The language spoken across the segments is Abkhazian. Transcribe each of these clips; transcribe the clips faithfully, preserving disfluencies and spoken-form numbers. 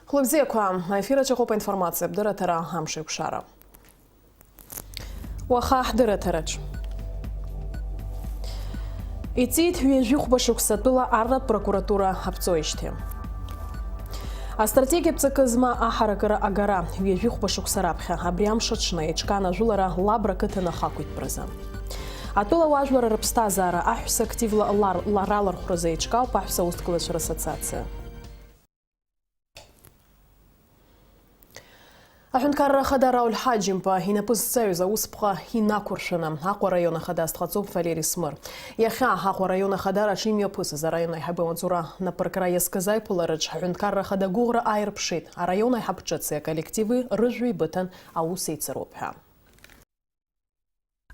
Хәлыбзиақәа, аефир аҿы иҟоуп аинформациатә дырраҭара Амшеикәшара. Уаха ҳдырраҭараҿ. Иҵит ҩажәихәба шықәса атәыла арратә прокуратура аԥҵоижьҭеи. Астратегиатә ҵакы змоу аҳаракыра агара, ҩажәихәба шықәса раԥхьа, абри амш аҽны еиҿкаан ажәылара Лабра ақыҭан ахақәиҭтәразы. Атәылауаажәлар рыԥсҭазаара аҳәса активла лар-, ларалархәразы еиҿкаауп аҳәса аусҭгылацәа рассоциациа. Аҳәынҭқарра ахада Рауль Ҳаџьымба инапы зҵаҩыз аусԥҟа инақәыршәаны, Аҟәа араион ахада азҭҟаҵоуп Валери Смыр. Иахьа Аҟәа араион ахадараҿ имҩаԥысыз араион аиҳабы амаҵура напыркра иазкыз аиԥылараҿ аҳәынҭқарра ахада агәыӷра ааирԥшит, араион аиҳаб ҿыци аколлективи рыжәҩа еибыҭан аус еицыруп ҳәа.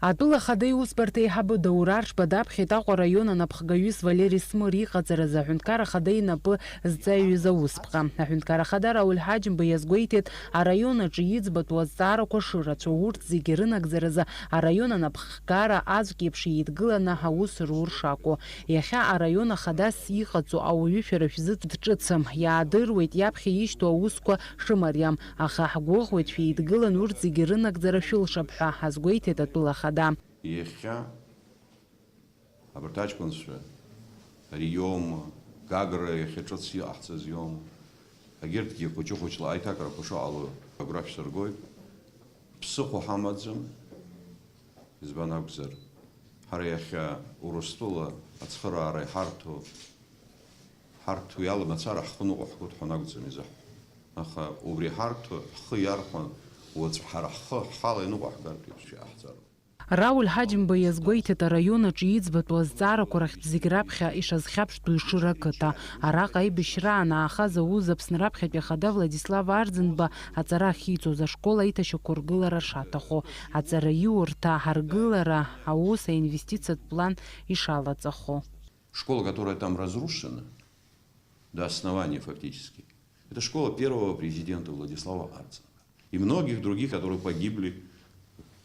Атәыла ахада иусбарҭа еиҳабы Даур Аршба даԥхьеит Аҟәа араион анапхгаҩыс Валери Смыр иҟаҵаразы аҳәынҭқар ахада инапы зҵаҩыз аусԥҟа. Аҳәынҭқар ахада Рауль Ҳаџьымба иазгәеиҭеит, араион аҿы иӡбатәу азҵаарақәа шырацәоу, урҭ зегьы рынагӡаразы араион анапхгара аӡәк иеиԥш еидгыланы аус рур шакәу. Иахьа араион ахадас иҟаҵоу ауаҩы шәара шәзы дҿыцым, иаадыруеит иаԥхьа ишьҭоу аусқәа шымариам. Аха ҳгәыӷуеит, шәеидгылан урҭ зегьы рынагӡара шәылшап ҳәа ҳазгәеиҭеит атәыла ахада. Иахьа абарҭ аҷкәынцәа, ари иоума, Гагра иахьа ҿыц иҟаҳҵаз иоума, егьырҭгьы хәыҷы-хәыҷла аиҭакрақәа шыҟало агәра шәсыргоит. Ԥсыхәа ҳамаӡам, избан акәзар, ҳара иахьа Урыстәыла ацхыраара иҳарҭо, ҳарҭ уи ала мацара ҳхы ныҟәаҳгоит ҳәа анакәӡам изаҳҳәо. Аха убри ҳарҭо ҳхы иархәан, уаҵә ҳара ҳхы ҳхала иныҟәаҳгартә еиԥш иҟаҳҵароуп. Рауль Ҳаџьымба иазгәеиҭеит араион аҿы иӡбатәу азҵаарақәа рахьтә зегь раԥхьа ишазхьаԥштәу Ешыра ақыҭа. Араҟа аибашьра анаахаз ауз Аԥсны раԥхьатәи ахада Владислав Арӡынба аҵара ахьиҵоз ашкол аиҭашьақәыргылара шаҭаху, аҵараиурҭа аҳаргылара аус аинвестициатә план ишалаҵахо. Школа, которая там разрушена до основания фактически, это школа первого президента Владислава Арцинга и многих других, которые погибли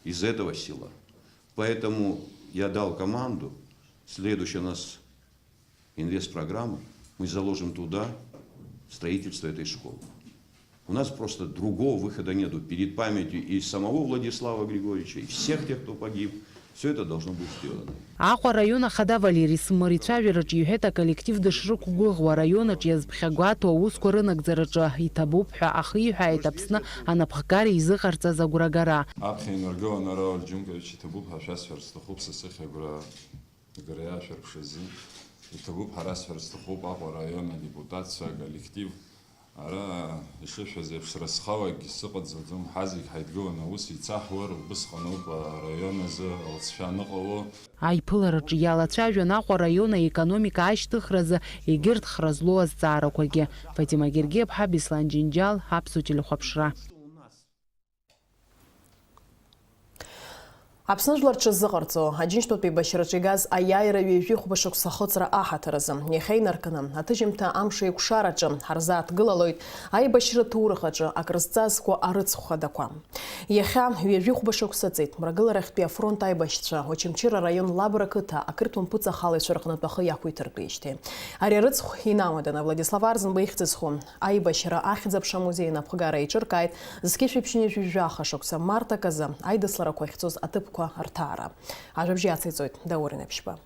из этого села. Поэтому я дал команду, следующая у нас инвестпрограмма, мы заложим туда строительство этой школы. У нас просто другого выхода нету. Перед памятью и самого Владислава Григорьевича, и всех тех, кто погиб, все это должно быть сделано. Аҟәа араион ахада Валери Смыр ицәажәараҿы иҳәеит, аколлектив дышрықәгәыӷуа, араион аҿы иазԥхьагәаҭоу аусқәа рынагӡараҿы иҭабуп ҳәа ахиҳәааит Аԥсны анапхгара изыҟарҵаз агәрагара. Аԥхьа инаргыланы Рауль Џьынкович иҭабуп ҳәа шәасҳәар сҭахуп, са сыхь агәра Гара иашәырԥшыз иҭабуп ҳәа расҳәар сҭахуп Аҟәа араион адепутатцәа аколлектив. Ара ишышәҳәаз еиԥш, сара схалагьы сыҟаӡаӡом, ҳазегь ҳаидгыланы аус еицаҳуар, убысҟаноуп араион азы алҵшәа аныҟало. Аиԥылараҿы иалацәажәон Аҟәа араион аекономика ашьҭыхразы егьырҭ хра злоу азҵаарақәагьы. Фатима Гергиаԥҳа, Беслан Џьынџьал, Аԥсуа телехәаԥшра. Аԥсны жәлар рҽазыҟарҵо, Аџьынџьтәылатә еибашьраҿы игаз аиааира ҩажәи хәба шықәса ахыҵра аҳаҭыр азы, иахьа инаркны, аҭыжьымҭа амш еиқәшараҿы ҳарзааҭгылалоит аибашьра ҭоурых аҿы акрызҵазкуа арыцхә хадақәа. Иахьа ҩажәи хәба шықәса ҵит, Мрагыларахьтәи афронт аибашьцәа, Очамчыра араион Лабра қыҭа ақырҭуа мпыҵахалаҩцәа рҟнытә ахы иақәиҭыртәеижьҭеи. Ари арыцхә инамаданы Владислав Арӡынба ихьӡ зху аибашьра ахьӡ-аԥша амузеи анапхгара еиҿыркааит, зқьышәи ԥшьынҩажәи жәаха шықәса март аказы аидысларақәа ахьцоз аҭыԥқәа рҭаара. Ажәабжь иациҵоит Даур Инаԥшьба.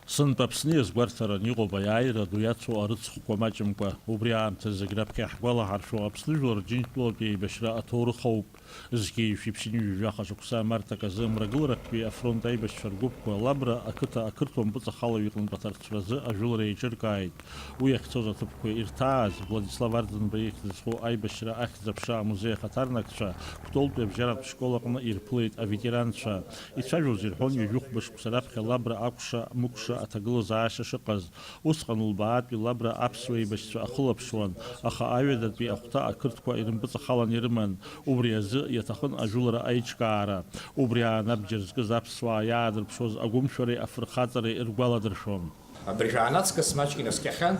Сынтәа Аԥсны иазгәарҭаран иҟоуп аиааира ду иацу арыцхәқәа маҷымкәа. Убри аамҭазы зегь раԥхьа иаҳгәалаҳаршәо, Аԥсны жәлар Џьынџьтәылатәи еибашьра аҭоурых ауп. Зқьи жәшәи ԥшьынҩажәи жәаха шықәса март аказы Мрагыларахьтәи афронт аибашьцәа ргәыԥқәа Лабра ақыҭа ақырҭуа мпыҵахалаҩ иҟынтә аҭарцәразы ажәылара еиҿыркааит. Уи ахьцоз аҭыԥқәа ирҭааз, Владислав Арӡынба ихьӡ зху аибашьра ахьӡ-аԥша амузеи ахаҭарнакцәа, Кәтолтәи абжьаратә школ аҟны ирԥылеит аветеранцәа. Ицәажәоз ирҳәон ҩажәи хәба шықәса раԥхьа Лабра акәша-мыкәша аҭагылазаашьа шыҟаз. Усҟан улбаатәи Лабра аԥсуа еибашьцәа ахылаԥшуан, аха аҩадатәи ахәҭа ақырҭқәа ирымпыҵахалан ирыман. Убри азы иаҭахын ажәылара аиҿкаара. Убри аан абџьар зкыз аԥсуаа иаадырԥшуаз агәымшәареи афырхаҵареи ргәаладыршәон. Абыржәы аан аҵкыс маҷк инаскьахьан,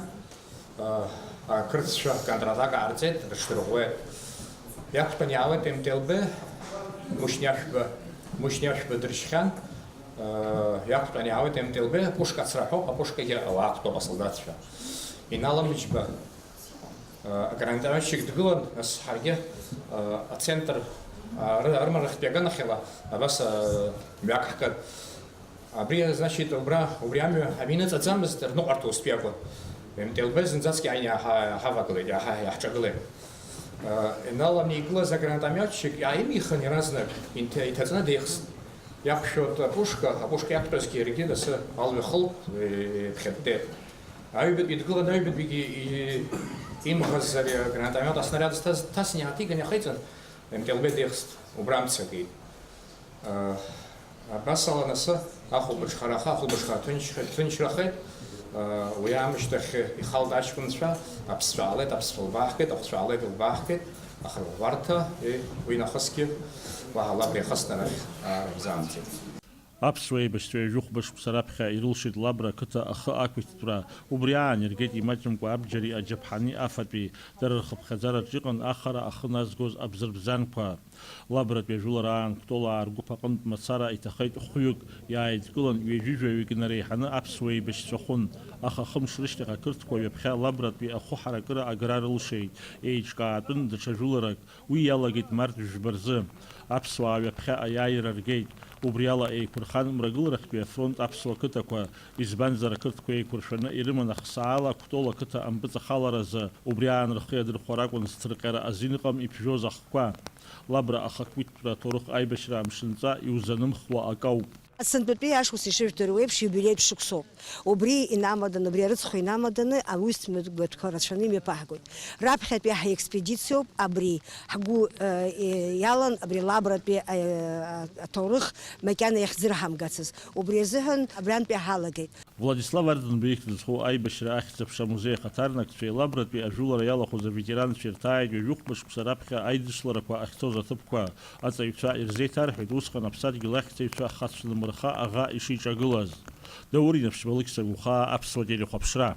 ақырҭцәа контратака ҟарҵеит, рыҽдырӷәӷәеит. Иақәтәан иаауеит М Т Л Б, Мушьни Ашәба, Мушьни Ашәба дыршьхьан, э, иақәтәан иаауеит М Т Л Б, апушка ацраҳәоуп, апушкагьы ауаа ақәтәоуп, асолдаҭцәа. Инал Амҷба, э, агранатометчик дгылан, нас ҳаргьы, э, ацентр, э, ры-, рымарахьтәи аганахьала, абас, э, мҩак ҳкын. Абри, значит, убра, убри амҩа, амин ыҵаӡамызт, рныҟәарҭа устәи акәын. М Т Л Б зынӡаскгьы ааины иааҳа-, иааҳавагылеит, иааҳа-, иааҳҿагылеит. Э, иналаны игылаз агранатометчик иааимихын иаразнак, инҭ-, иҭаҵны деихст. Иақәшәот апушка, апушка иақәтәазгьы иаргьы дасы алҩа хылт, э, иԥхьатәеит. Аҩбатәи дгылан, аҩбатәигьы и-, имӷаз ари агранатомет аснариад зҭаз дҭасын, иааҭиган иахиҵан, М Т Л Б деихст, убра амца геит. Э, абасала, нас, ахәылбыҽхара, аха ахәылбыҽхара ҭынч-, ҭынчрахеит. Э, уи аамышьҭахь ихалт аҷкәынцәа, аԥсцәа аалеит, аԥсцәа лбаахгеит, ахәцәа аалеит, лбаахгеит, ахырӷәӷәарҭа, э, уи нахысгьы уаҳа Лабра ихысны арахь, а, рзаамҵеит. Аԥсуа еибашьцәа ҩажәи хәба шықәса раԥхьа ирылшеит Лабра ақыҭа ахы ақәиҭтәра. Убри аан иргеит имаҷымкәа абџьари аџьаԥҳани афатәи. Дара рхыԥхьаӡараҿ иҟан ахара ахы назгоз абзырбзанқәа. Лабратәи ажәылара аан Кәтолаа ргәыԥ аҟынтә мацара иҭахеит хәҩык, иааидкылан, ҩажәи жәаҩык инареиҳаны аԥсуа еибашьцәа хәын, аха хымш рышьҭахь ақырҭқәа ҩаԥхьа Лабратәи ахәы ҳаракыра агара рылшеит, еиҿкаатәын даҽа жәыларак, уи иалагеит март жәба рзы. Аԥсуаа ҩаԥхьа аиааира ргеит, убриала еиқәырхан Мрагыларахьтәи афронт аԥсуа қыҭақәа, избанзар ақырҭқәа еиқәыршәаны ирыман ахсаала Кәтол ақыҭа ампыҵахаларазы, убри аан рхы иадырхәар акәын зҭырҟьара азин ыҟам иԥжәоз ахқәа. Лабра ахақәиҭтәра аҭоурых аибашьра амшынҵа иузанымхуа акауп. Сынтәатәи ашықәс ишыжәдыруа еиԥш, иубилеитә шықәсоуп. Убри инамаданы, убри арыцхә инамаданы аусмҩаԥгатәқәа рацәаны имҩаԥаҳгоит. Раԥхьатәи ҳекспедициоуп абри. Ҳгәы, э, э, иалан абри Лабратәи, э, аҭоурых макьана иахьӡырҳамгацыз. Убри азыҳәан абрантәи ҳалагеит. Владислав Арӡынба ихьӡ зху аибашьра ахьӡ-аԥша амузеи ахаҭарнакцәеи Лабратәи ажәылара иалахәыз аветеранцәеи рҭааит ҩажәи хәба шықәса раԥхьа аидысларақәа ахьцоз аҭыԥқәа. Аҵаҩцәа ирзеиҭарҳәеит усҟан аԥсадгьыл ахьӡаҩцәа хацәнымырха аӷа ишиҿагылаз. Даур Инаԥшьба, Алықьса Гәхаа, Аԥсуа телехәаԥшра.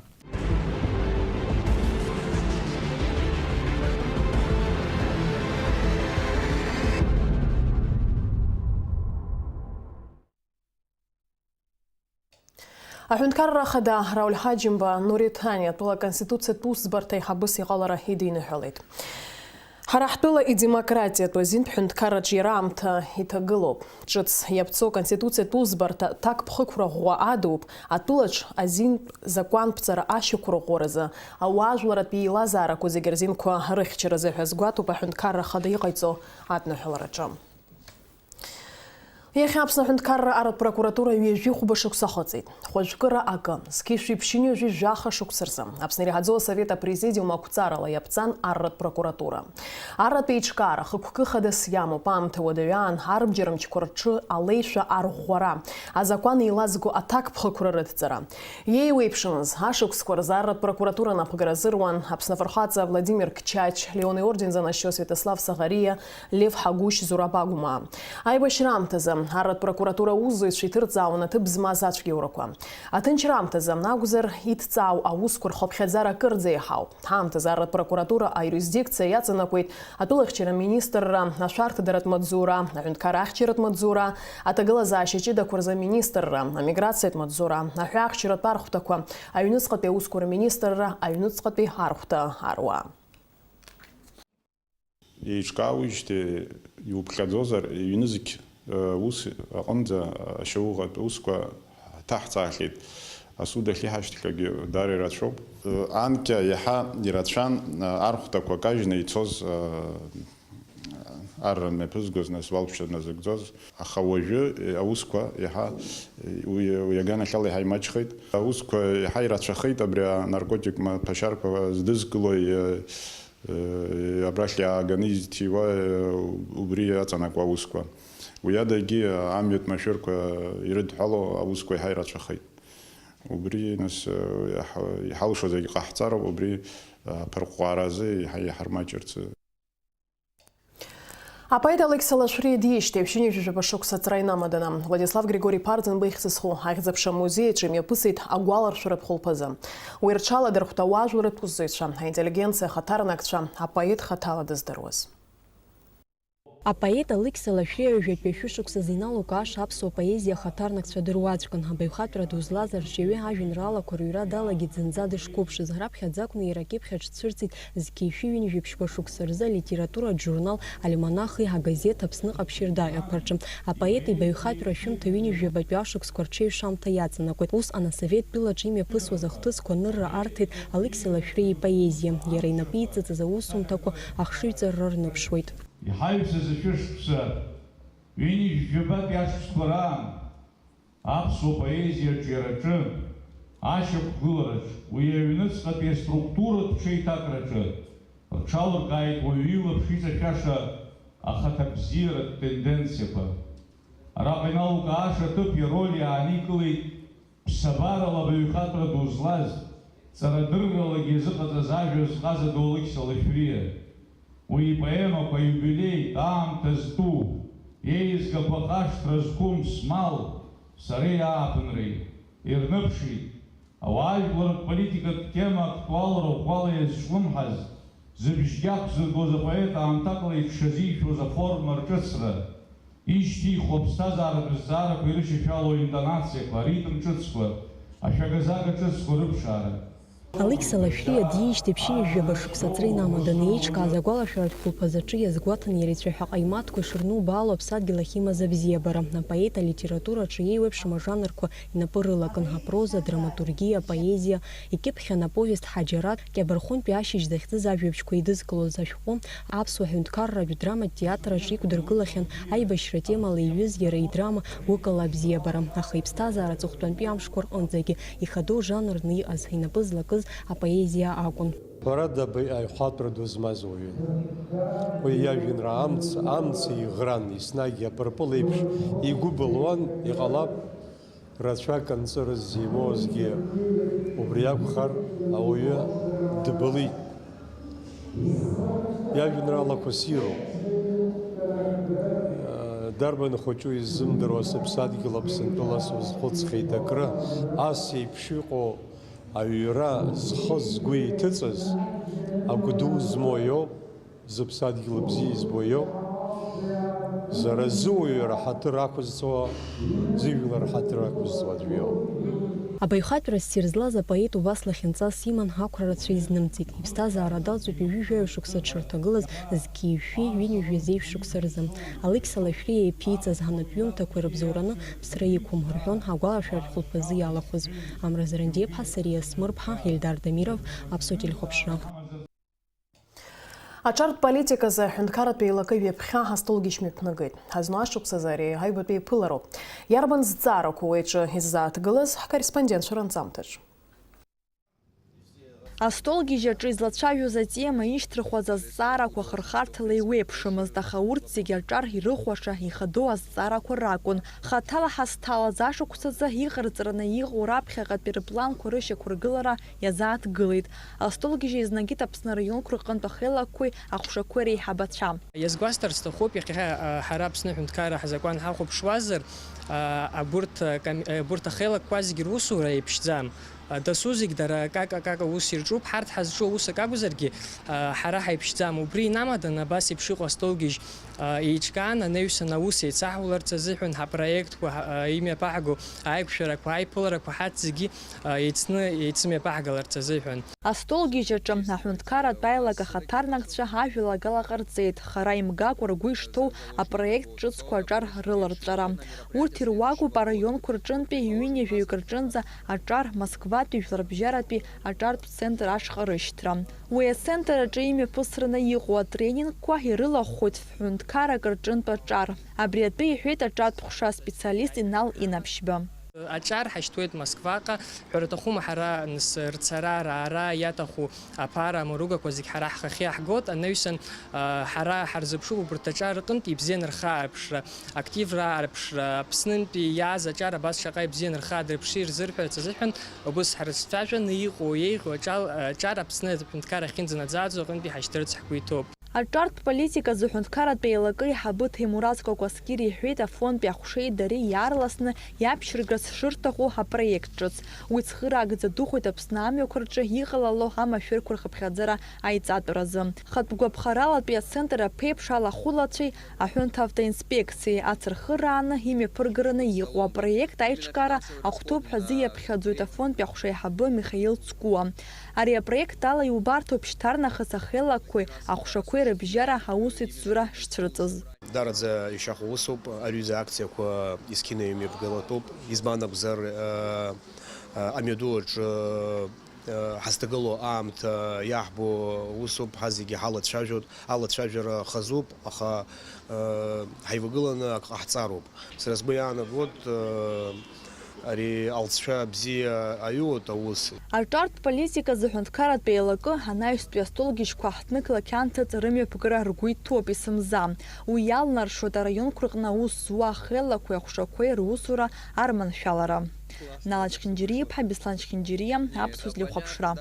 Аҳәынҭқарра Ахада Рауль Ҳаџьымба Нури Ҭани атәыла Аконституциатә усӡбарҭа аиҳабыс иҟалара идиныҳәалеит. Ҳара ҳтәыла идемократиатә азинтә ҳәынҭқарраҿ иара аамҭа иҭагылоуп. Ҿыц иаԥҵоу Аконституциатә усӡбарҭа аҭакԥхықәра ӷәӷәа адууп, атәылаҿ азинтә закәанԥҵара ашьақәырӷәӷәаразы, ауаажәларратә еилазаарақәа зегьы рзинқәа рыхьчаразы ҳәа азгәаҭоуп Аҳәынҭқарра Ахада иҟаиҵо адныҳәалараҿы. Иахьа Аԥсны аҳәынҭқарра арратә прокуратура ҩажәи хәба шықәса ахыҵит. Хәажәкыра акы, зқьи жәшәи ԥшьынҩажәи жәаха шықәса рзы, Аԥсны иреиҳаӡоу асовет апрезидиум ақәҵарала иаԥҵан арратә прокуратура. Арратә еиҿкаара хықәкы хадас иамоуп, аамҭа уадаҩы аан арбџьар мчқәа рҿы алеишәа арӷәӷәара, азакәан еилазго аҭакԥхықәра рыдҵара. Иеиуеиԥшымыз ашықәсқәа рзы арратә прокуратура напыгара азыруан Аԥсны Афырхаҵа Владимир Кчач, Леон иорден занашьо Свиатослав Саӷариа, Лев Ҳагәышь, Зураб Агәмаа. Аибашьра аамҭазы арратә прокуратура аусзуҩцәа иҭырҵаауан аҭыԥ змаз ацәгьоурақәа. Аҭынчра аамҭазы акәзар, иҭҵаау аусқәа рхыԥхьаӡара акырӡа еиҳауп. Ҳаамҭазы арратә прокуратура аиурисдикциа иаҵанакуеит атәылахьчара министрра, ашәарҭадаратә маҵзура, аҳәынҭқарра ахьчаратә маҵзура, аҭагылазаашьа ҷыдақәа рзы аминистрра, амиграциатә маҵзура, аҳәаахьчаратә архәҭақәа, аҩныҵҟатәи аусқәа рминистрра, аҩныҵҟатәи архәҭа аруаа. Еиҿкаауижьҭеи иуԥхьаӡозар, ҩнызқь, э, ус аҟынӡа ашьауӷатә усқәа ҳҭаҳҵаахьеит. Асуд ахьиҳашьҭхьоугьы даара ирацәоуп. Э, анкьа иаҳа ирацәан, э, архәҭақәа кажьны ицоз, э, арра мҩаԥызгоз, нас уалԥшьа назыгӡоз. Аха уажәы, э, аусқәа иаҳа, э, уи, уи аганахьала иаҳа имаҷхеит. Аусқәа иаҳа ирацәахеит, абри анаркотик маҭәашьарқәа здызкылои, э, Э, абрахь иааганы изҭиуа, э, убри иаҵанакуа аусқәа. Уи адагьы, э, амҩатә машәырқәа ирыдҳәало аусқәа еиҳа ирацәахеит. Убри, нас, э, иаҳ-, иҳалшо зегьы ҟаҳҵароуп, убри, э, аԥырҟәҟәааразы иҳа-, иҳармаҷырц. Апоет Алықьса Лашәриа диижьҭеи ԥшьынҩажәи жәаба шықәса ҵра инамаданы, Владислав Григори Ԥарӡынба ихьӡ зху ахьӡ-аԥша амузеи аҿы имҩаԥысит агәаларшәаратә хәылԥазы. Уи рҽаладырхәт ауаажәларратә усзуҩцәа, аинтеллигенциа ахаҭарнакцәа, апоет хаҭала дыздыруаз. Апоет Алықьса Лашәриа ҩажәатәи ашәышықәсазы иналукааша аԥсуа поезиа ахаҭарнакцәа дыруаӡәкын. Абаҩхатәра ду злаз арҿиаҩы ажәеинраалақәа рыҩра далагеит зынӡа дышқәыԥшыз. Раԥхьаӡакәны иара акьыԥхь аҿ дцәырҵит зқьи шәи ҩынҩажәи ԥшьба шықәса рзы алитературатә журнал Альманах-и агазеҭ Аԥсныҟаԥшьи рдаҟьақәа рҿы. Апоет ибаҩхатәра ашәымҭа ҩынҩажәи жәабатәи ашықәсқәа рҽеиҩшамҭа иаҵанакуеит. Усҟан асовет тәылаҿы имҩаԥысуаз ахҭысқәа анырра арҭеит Алықьса Лашәриа ипоезиа. Иара инапы иҵыҵыз аусумҭақәа ахшыҩҵарра рныԥшуеит. Иҳаҩсыз ашәышықәса ҩынҩажәи жәабатәи ашықәсқәа раан аԥсуа поезиа арҿиараҿы, ашьақәгылараҿ, уи аҩныҵҟатәи аструктуратә ҽеиҭакраҿы рҽалыркааит уаҩы илаԥш иҵашәаша ахаҭабзиаратә тенденциақәа. Араҟа иналукааша аҭыԥи ароль иааникылеит ԥсабарала абаҩхатәра ду злаз, ҵарадырралагьы иазыҟаҵаз ажәа зҟаза ду Алықьса Лашәриа. Уи ипоемақәа, иубилеитә аамҭа зтәу, еизгақәа хашҭра зқәым смал, сареи ааԥынреи ирныԥшит. Ауаажәларратә политикатә тема актуалра ӷәӷәала иазҿлымҳаз, зыбжьгьы ақәзыргоз апоет аамҭакала иҽшазишәоз аформа рҿыцра, ишьҭихуа аԥсҭазааратә зҵаарақәа ирышьашәало аинтонациақәа, аритм ҿыцқәа, ашәага-зага ҿыцқәа рыԥшаара. Алықьса Лашәриа диижьҭеи ԥшьынҩажәи жәаба шықәса аҵра инамаданы еиҿкааз агәалашәаратә хәылԥазы аҿы иазгәаҭан иара ицәаҳәа ҟаимаҭқәа ишырнубаало аԥсадгьыл ахь имаз абзиабара. Апоет алитератураҿы еиуеиԥшым ажанрқәа инапы рылакын, апроза, адраматургиа, апоезиа, икьыԥхьын аповест Ҳаџьараҭ, Кьабархәынтәи ашьыжь захьӡыз ажәабжьқәа идызкылоз ашәҟәы, аԥсуа ҳәынҭқарратә драматә театр аҿы иқәдыргылахьан аибашьра темала иҩыз иара идрама Гәыкала абзиабара, аха иԥсҭазаара аҵыхәтәантәи амшқәа рҟынӡагьы ихадоу жанрны иҟаз, инапы злакыз апоезиа акәын. Ҳәарада, абаҩхатәра ду змаз уаҩын. Уи иажәеинраала амца, амца иӷран, еснагь апырпыл еиԥш игәы былуан, иҟалап, рацәак анҵыра ззимоузгьы убри акәхар, ауаҩы дбылит. Иажәеинраалақәа ссируп. Дарбан хәыҷу иззымдыруа сыԥсадгьыл Аԥсынтәыла сузхәыцхьеит акры, ас еиԥш иҟоу аҩра зхы-згәы иҭыҵыз, агәы ду змоу иоуп. Зыԥсадгьыл бзиа избо иоуп. Зара зыуаҩра ҳаҭыр ақәызҵо, зыжәлар ҳаҭыр ақәызҵо аӡә иоуп. Абаҩхатәра ссир злаз апоет убас лахьынҵас иман, ақәра рацәа изнымҵит. Иԥсҭазаара далҵуеит ҩажәи жәаҩа шықәса дшырҭагылаз зқьи жәшәи ҩынҩажәи зеижә шықәса рзы. Алықьса Лашәриа иаԥиҵаз анапҩымҭақәа ирыбзоураны ԥсра иқәым, рҳәон агәалашәаратә хәылԥазы иалахәыз Амра Зарандиаԥҳа, Сариа Смырԥҳа, Ельдар Дамиров, Аԥсуа телехәаԥшра. Аҿартә политиказы аҳәынҭқарратә еилакы ҩаԥхьа астолгьежь мҩаԥнагеит. Ҳазну ашықәсазы ари аҩбатәи иԥылароуп. Иарбан зҵаарақәоу уи аҿы иззааҭгылаз ҳкорреспондентцәа ранҵамҭаҿ? Астолгьежь аҿы излацәажәоз атема ишьҭырхуаз азҵаарақәа хырхарҭала еиуеиԥшымызт, аха урҭ зегьы аҿар ирыхәаша ихадоу азҵаарақәа ракәын. Хаҭала ҳазҭалаз ашықәсазы иҟарҵараны иҟоу раԥхьаҟатәи рыпланқәа рышьақәыргылара иазааҭгылеит. Астолгьежь еизнагеит Аԥсны араионқәа рҟынтә ахеилакқәеи аҟәшақәеи реиҳабацәа. Иазгәасҭар сҭахуп, иахьа, а, ҳара Аԥсны аҳәынҭқарра ҳзакәан ҳахәаԥшуазар, а, абурҭ, а, ком-, а, абурҭ ахеилакқәа зегьы русура еиԥшӡам. А, дасу зегь дара акака-акака аус ирҿуп, ҳарҭ ҳазҿу аус акакәзаргьы, а, ҳара ҳаиԥшӡам. Убри инамаданы абас еиԥш иҟоу астолгьежь, а, еиҿкаан, анаҩсан аус еицаҳуларц азыҳәан ҳапроектқәа, ҳа-, а, имҩаԥаҳго аиқәшәарақәа, аиԥыларақәа ҳарҭ зегьы, а, еицны, еицымҩаԥаҳгаларц азыҳәан. Астолгьежь аҿы аҳәынҭқарратә аилак ахаҭарнакцәа ажәалагала ҟарҵеит, хара имгакәа ргәы ишҭоу апроект ҿыцқәа аҿар рыларҵәара. Урҭ ируакуп араионқәа рҿынтәи ҩынҩажәаҩык рҿынӡа аҿар, Москватәи жәларбжьаратәи аҿартә центр ашҟа рышьҭра. Уи ацентр аҿы имҩаԥысраны иҟоу атренингқәа ирылахәхоит ф-ҳәынҭқаррак рҿынтә аҿар. Абри атәы иҳәеит аҿатә ҟәша аспециалист Инал Инаԥшьба. Аҿар ҳашьҭуеит Москваҟа, ҳәара аҭахума, ҳара, нас, рцара, раара иаҭаху аԥара амаругақәа зегь ҳара ҳхахьы иаҳгоит, анаҩсан, а, ҳара ҳарзыԥшуп убарҭ аҿар рҟынтә ибзианы рхы аарԥшра, активра аарԥшра, Аԥснынтәи иааз аҿар абас шаҟа ибзианы рхы аадырԥши рзырҳәарц азыҳәан, убыс ҳрыцәажәаны иҟоу, еиӷьу аҿал-, аҿар Аԥсны аҳәынҭқарра ахьынӡанаӡааӡо аҟынтәи ҳашьҭырц ҳгәы иҭоуп. Аҿартә политика азы аҳәынҭқарратә еилакы аиҳабы Ҭемураз Кәакәасқьыр иҳәеит, Афонтәи аҟәшеи дареи иаарласны иаԥшьыргарц шырҭаху апроект ҿыц. Уи цхыраагӡа дыхәеит Аԥсны амҩақәа рҿы иҟалало амашәырқәа рхыԥхьаӡара аиҵатәразы. Хатә гәаԥхаралатәи ацентр аԥеиԥш алахәылацәеи аҳәынҭавтоинспекциеи ацырхырааны имҩаԥыргараны иҟоу апроект аиҿкаара ахәҭоуп ҳәа азы иаԥхьаӡоит Афонтәи аҟәша аиҳабы Михаил Цкуа. Ари апроект ала иубарҭоуп шьҭарнахыс ахеллакқәеи ахәшақәеи рыбжьара аус ицзура шцәырҵыз. Дараӡа ишьахәа усуп, ари аҩыза акциақәа есқьынаҩ имҩаԥгалатәуп, избан акәзар, э, э, амҩаду аҿы, э, ҳазҭагылоу аамҭа иаҳбо усуп, ҳа зегьы ҳалацәажәоит, алацәажәара хазуп, аха, э, ҳаивагыланы ак ҟаҳҵароуп. Сара сгәы иаанагоит, э, ари алҵшәа бзиа аҩуеит аус. Аҿартә политика азы аҳәынҭқарратә еилакы анаҩстәи астолгьежьқәа ҳҭнықалақь анҭыҵ рымҩаԥгара ргәы иҭоуп есымза. Уи иалнаршоит араионқәа рҟны аус зуа ахеллақәеи ахәшақәеи русура арманшәалара. Нала Чхинџьариа-иԥҳа, Беслан Чхинџьариа, Аԥсуа телехәаԥшра.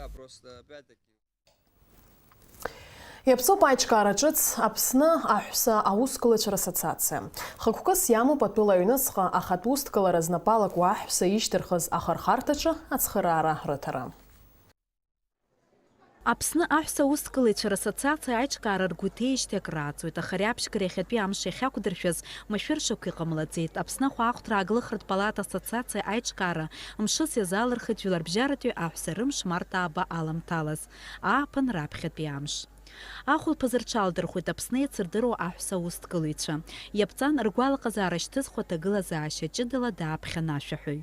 Иаԥҵоуп аиҿкаара ҿыц Аԥсны аҳәса аусқәлацәа рассоциациа. Хықәкыс иамоуп атәыла аҩныҵҟа ахатә усҭгылара знапы алаку аҳәса ишьҭырхыз ахырхарҭаҿы ацхыраара рыҭара. Аԥсны аҳәса усҭгылаҩцәа рассоциациа аиҿкаара ргәы иҭеижьҭеи акрааҵуеит, аха ари аԥшьгара иахьатәи амш иахьақәдыршәаз машәыршақә иҟамлаӡеит. Аԥсны ахәаахәҭра ааглыхратә палата ассоциациа аиҿкаара мшыс иазаалырхит жәларбжьаратәи аҳәса рымш март ааба аламҭалаз. Ааԥын раԥхьатәи амш. Ахәылԥаз рҽаалдырхәеит Аԥсны иацырдыруа аҳәса аусҭгылаҩцәа. Иаԥҵан ргәалаҟазаара шьҭызхуа ҭагылазаашьа ҷыдала дааԥхьан ашәаҳәаҩ.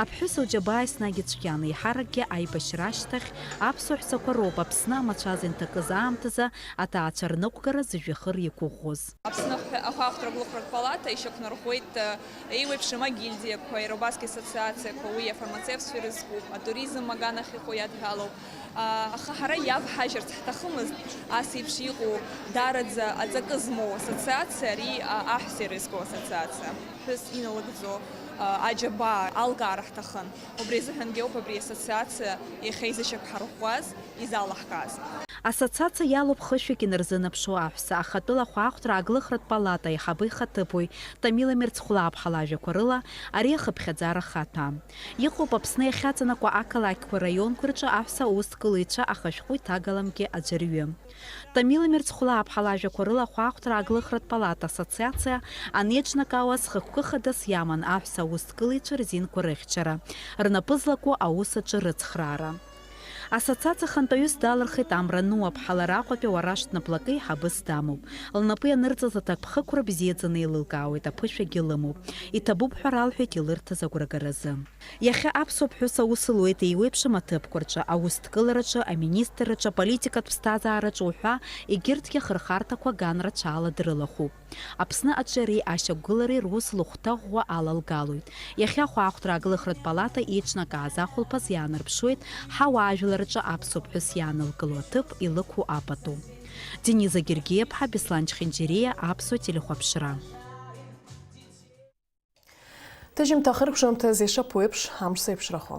Аԥҳәыс лџьабаа еснагь ицәгьан, еиҳаракгьы аибашьра ашьҭахь аԥсуа ҳәсақәа роуп Аԥсны амацәаз инҭакыз аамҭазы аҭаацәа рнықәгара зыжәҩахыр иқәыӷәӷәоз. Аԥсны ахә-, ахәаахәҭра аглыхратә палата ишьақәнарӷәӷәеит, э, еиуеиԥшым агильдиақәа, иара убасгьы асоциациақәа, уи афармацевтцәа ирызкуп, атуризм аган ахь иҟоу иадҳәалоуп. А, аха ҳара иавҳажьырц ҳҭахымызт ас еиԥш иҟоу даараӡа аҵакы змоу асоциациа, ари, а, аҳәса ирызку асоциациа. Ԥҳәыс иналыгӡо, а, аџьабаа алкаара ҳҭахын. Убри азыҳәангьы ауп абри асоциациа иахьа изышьақәҳарӷәӷәаз, изалаҳкааз. Асоциациа иалоуп хышәҩык инарзынаԥшуа аҳәса, ахатәыла ахәаахәҭра ааглыхратә палата аиҳабы ихаҭыԥуаҩ Тамила Мерцхәлаԥҳа лажәақәа рыла, ари ахыԥхьаӡара хаҭәам. Иҟоуп Аԥсны иахьаҵанакуа ақалақьқәа, раионқәа рҿы аҳәса аусҭгылаҩцәа ахышәҟәы иҭагаламгьы аӡәырҩы. Тамила Мерцхәлаԥҳа лажәақәа рыла, ахәаахәҭра ааглыхратә палата ассоциациа анеиҿнакаауа, зхықәкы хадас иаман аҳәса аусҭгылаҩцәа рзинқәа рыхьчара, рнапы злаку аус аҿы рыцхраара. Асоциациа хантәаҩыс далырхит Амра Нуаԥҳа, лара Аҟәатәи Уарашҭ наплакы еиҳабыс дамоуп. Лнапы ианырҵаз аҭакԥхықәра бзиаӡаны еилылкаауеит, аԥышәагьы лымоуп. Иҭабуп ҳәа ралҳәеит илырҭаз агәрагаразы. Иахьа аԥсуа ԥҳәыс аус луеит еиуеиԥшым аҭыԥқәа рҿы, аусҭгылараҿы, аминистрраҿы, аполитикатә ԥсҭазаараҿы уҳәа, егьырҭгьы ахырхарҭақәа ган рацәала дрылахәуп. Аԥсны аҿиареи ашьақәгылареи рус лыхәҭа ӷәӷәа алалгалоит. Иахьа ахәаахәҭра ааглыхратә палата еиҿнакааз ахәылԥаз иаанарԥшуеит ҳауаажәлар рҿы аԥсуа ԥҳәыс иаанылкыло аҭыԥ илықәу апату. Дениза Гергиаԥҳа, Беслан Чхинџьариа, Аԥсуа телехәаԥшра. Ҭыжьымҭа ахыркәшамҭаз ишаԥу еиԥш, амш зеиԥшрахо.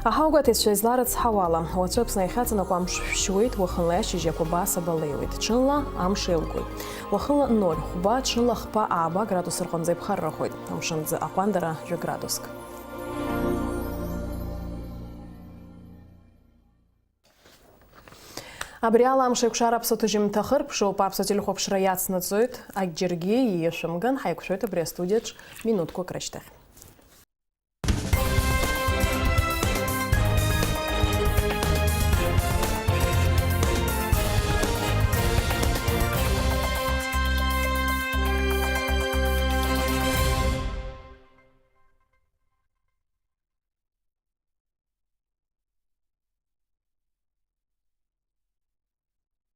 Аҳауагәаҭаҩцәа изларыцҳауала, уаҵәы Аԥсны иахьаҵанакуа амш шәшьуеит, уахынла ашьыжь ақәабаа сабалеиуеит, ҽынла амш еилгоит. Уахынла ноль хәба, ҽынла хԥа ааба градус рҟынӡа иԥхаррахоит, амшынӡы аҟәандара жәа градуск. Абри ала амш еиқәшара аԥсуа ҭыжьымҭа хыркәшоуп, аԥсуа телехәаԥшра иацнаҵоит, акгьы-џьаргьы ииашәымган, ҳаиқәшәоит абри астудиаҿ минуҭқәак рышьҭахь.